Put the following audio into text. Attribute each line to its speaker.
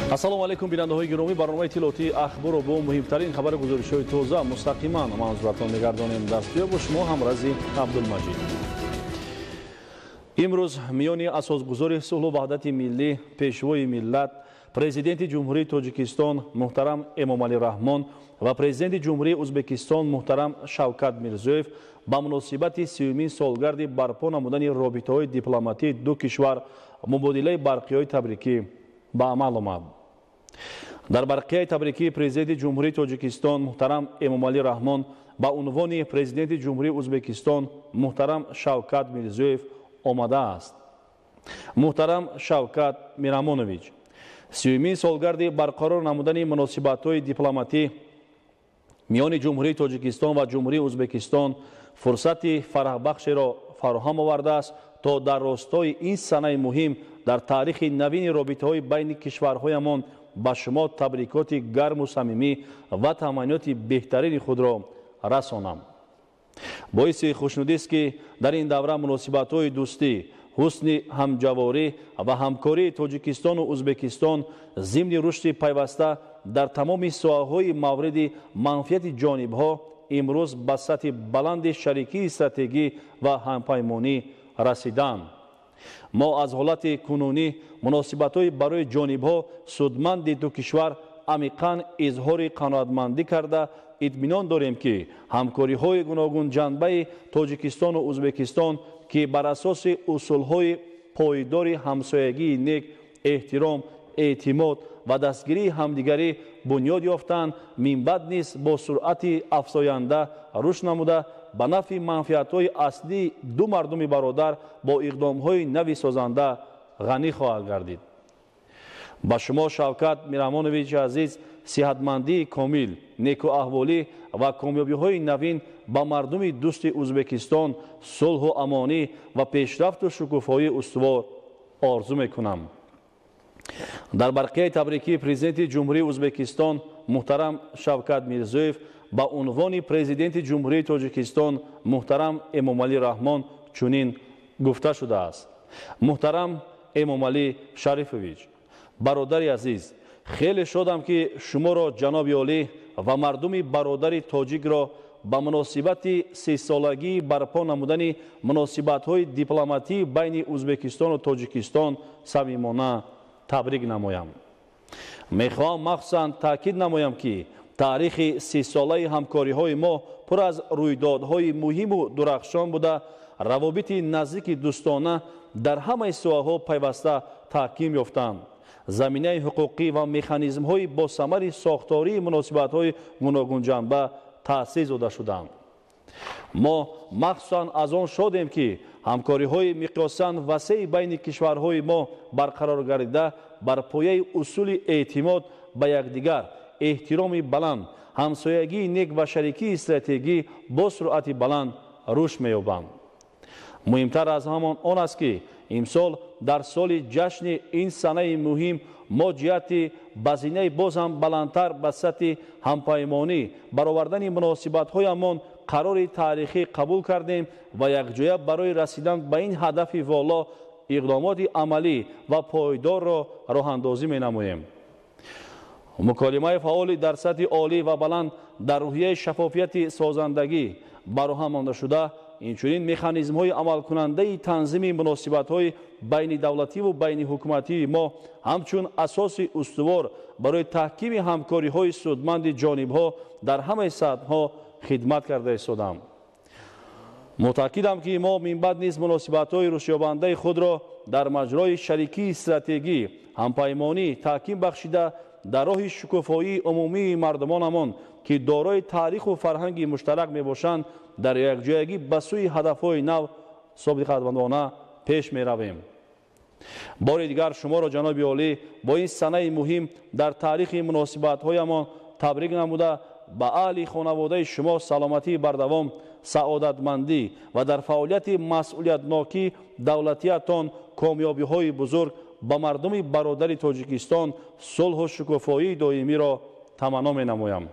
Speaker 1: Ассалому алайкум, бинандаҳои гиромӣ. Барномаи иттилоотии Ахборро бо муҳимтарин хабару гузоришҳои тоза мустақиман манзуратон мегардонем. Дар студия бо шумо ҳамрази Абдулмаҷид. Имрӯз миёни асосгузори сулҳу ваҳдати миллӣ, пешвои миллат, Президенти Ҷумҳурии Тоҷикистон муҳтарам Эмомалӣ Раҳмон ва Президенти Ҷумҳурии Ӯзбекистон муҳтарам Шавкат Мирзиёев ба муносибати 30-умин солгарди барпо намудани робитаҳои дипломатии ду кишвар мубодилаи барқиҳои табрикӣ ба амал омад. Дар барқияи табрикии Президенти Ҷумҳурии Тоҷикистон муҳтарам Эмомалӣ Раҳмон ба унвони Президенти Ҷумҳурии Ӯзбекистон муҳтарам Шавкат Мирзиёев омадааст. Муҳтарам Шавкат Мирамонович, 30-умин солгарди барқарор намудани муносибатҳои дипломатӣ миёни Ҷумҳурии Тоҷикистон ва Ҷумҳурии Ӯзбекистон фурсати фараҳбахшеро фароҳам овардааст, то дар ростои ин санаи муҳим дар таърихи навини робитаҳои байни кишварҳоямон ба шумо табрикоти гарму самимӣ ва таманниёти беҳтарини худро расонам. Боиси хушнудист, ки дар ин давра муносибатҳои дӯстӣ, ҳусни ҳамҷаворӣ ва ҳамкории Тоҷикистону Ӯзбекистон зимни рушди пайваста дар тамоми соҳаҳои мавриди манфиати ҷонибҳо имрӯз ба сатҳи баланди шарикии стратегӣ ва ҳампаймонӣ расиданд. Мо аз ҳолати кунунӣ муносибатҳои барои ҷонибҳо судманди ду кишвар амиқан изҳори қаноатмандӣ карда, итминон дорем, ки ҳамкориҳои гуногунҷанбаи Тоҷикистону Ӯзбекистон, ки бар асоси усулҳои пойдори ҳамсоягии нек, эҳтиром, эътимод ва дастгирии ҳамдигарӣ бунёд ёфтанд, минбаъд низ бо суръати афзоянда рушд намуда, ба нафъи манфиатҳои аслии ду мардуми бародар бо иқдомҳои нави созанда ғанӣ хоҳад гардид. Ба шумо, Шавкат Мирамоновичи азиз, сиҳатмандии комил, некуаҳволӣ ва комёбиҳои навин, ба мардуми дӯсти Ӯзбекистон сулҳу амонӣ ва пешрафту шукуфоии устувор орзу мекунам. Дар барқияи табрикии Президенти Ҷумҳурии Ӯзбекистон муҳтарам Шавкат Мирзиёев ба унвони Президенти Ҷумҳурии Тоҷикистон муҳтарам Эмомалӣ Раҳмон чунин гуфта шудааст. Муҳтарам Эмомалӣ Шарифович, бародари азиз, хеле шодам, ки шуморо, ҷаноби олӣ, ва мардуми бародари тоҷикро ба муносибати 30-солагии барпо намудани муносибатҳои дипломатии байни Ӯзбекистону Тоҷикистон самимона табрик намоям. Мехоҳам махсусан таъкид намоям, ки таърихи 30-солаи ҳамкориҳои мо пур аз рӯйдодҳои муҳиму дурахшон буда, равобити наздики дӯстона дар ҳамаи соҳаҳо пайваста таҳким ёфтанд, заминаи ҳуқуқӣ ва механизмҳои босамари сохтории муносибатҳои гуногунҷанба таъсис дода шуданд. Мо махсусан аз он шодем, ки ҳамкориҳои миқёсан васеи байни кишварҳои мо барқарор гардида, бар пояи усули эътимод ба якдигар, эҳтироми баланд, ҳамсоягии нек ва шарикии стратегӣ бо суръати баланд рушд меёбанд. Муҳимтар аз ҳамон он аст, ки имсол дар соли ҷашни ин санаи муҳим мо ҷиҳати ба зинаи боз ҳам баландтар ба сатҳи ҳампаймонӣ баровардани муносибатҳоямон қарори таърихӣ қабул кардем ва якҷоя барои расидан ба ин ҳадафи воло иқдомоти амалӣ ва пойдорро роҳандозӣ менамоем. Муколимаи фаъоли дар сатҳи олӣ ва баланд дар рӯҳияи шаффофияти созандагӣ бароҳам монда шуда, инчунин механизмҳои амалкунандаи танзими муносибатҳои байнидавлативу байниҳукуматии мо ҳамчун асоси устувор барои таҳкими ҳамкориҳои судманди ҷонибҳо дар ҳамаи сатҳҳо хидмат карда истодам. Мутаъкидам, ки мо минбаъд низ муносибатҳои рушдёбандаи худро дар маҷрои шарикии стратегӣ, ҳампаймонӣ таҳким бахшида, дар роҳи шукуфоии умумии мардумонамон, ки дорои таъриху фарҳанги муштарак мебошанд, дар якҷоягӣ ба сӯи ҳадафҳои нав собиқатмандона пеш меравем. Бори дигар шуморо, ҷаноби олӣ, бо ин санаи муҳим дар таърихи муносибатҳоямон табрик намуда, ба аҳли хонаводаи шумо саломатии бардавом, саодатмандӣ ва дар фаъолияти масъулиятнокӣ давлатиятон комёбиҳои бузург, ба мардуми бародари Тоҷикистон сулҳу шукуфоии доимиро таманно менамоям.